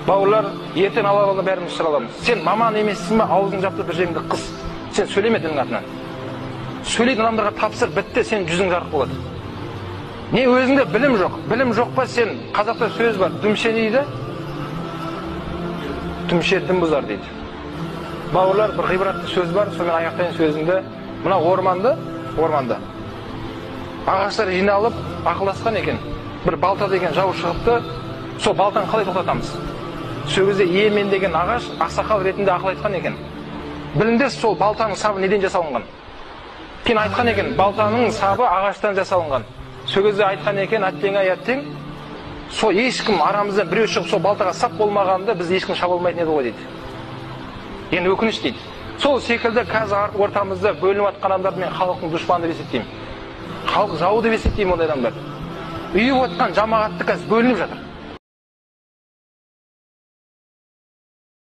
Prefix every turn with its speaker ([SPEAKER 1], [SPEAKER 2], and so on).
[SPEAKER 1] Бауырлар, ертең Алла алдында бәріміз шығара аламыз. Сен маман емессің ба, аузың жапты, бір жеріңді қыс. Сен сөйлеме діннің атынан. Сөйлейтін адамдарға тапсыр, бітті, сен жүзің жарық болады. Не өзіңде білім жоқ. Білім жоқ па сен, қазақта сөз бар, дүмше не дейді? Дүмше дін бұзар дейді. Бауырлар, бір ғибратты сөз бар, сонымен аяқтайын сөзімді. Мына орманды ағаштар жиналып ақылдасқан екен. Бір балта деген жау шығыпты, сол балтаны қалай тоқтатамыз? Сол кезде емен деген ағаш ақсақал ретінде ақыл айтқан екен. Біліңдер, сол балтаның сабы неден жасалынған? Кейін айтқан екен, балтаның сабы ағаштан жасалынған. Сол кезде айтқан екен, әттең ай әттең, сол ешкім арамыздан біреу шығып сол балтаға сап болмағанда біз ешкім шаба алмайтын еді ғой дейді. Енді өкініш дейді. Сол секілді қазір ортамызда бөлініп жатқан адамдарды мен халықтың дұшпаны деп есептеймін. Халық жауы деп есептеймін ондай адамдарды. Үйіп отқан жамағатты қазір бөлініп жатыр.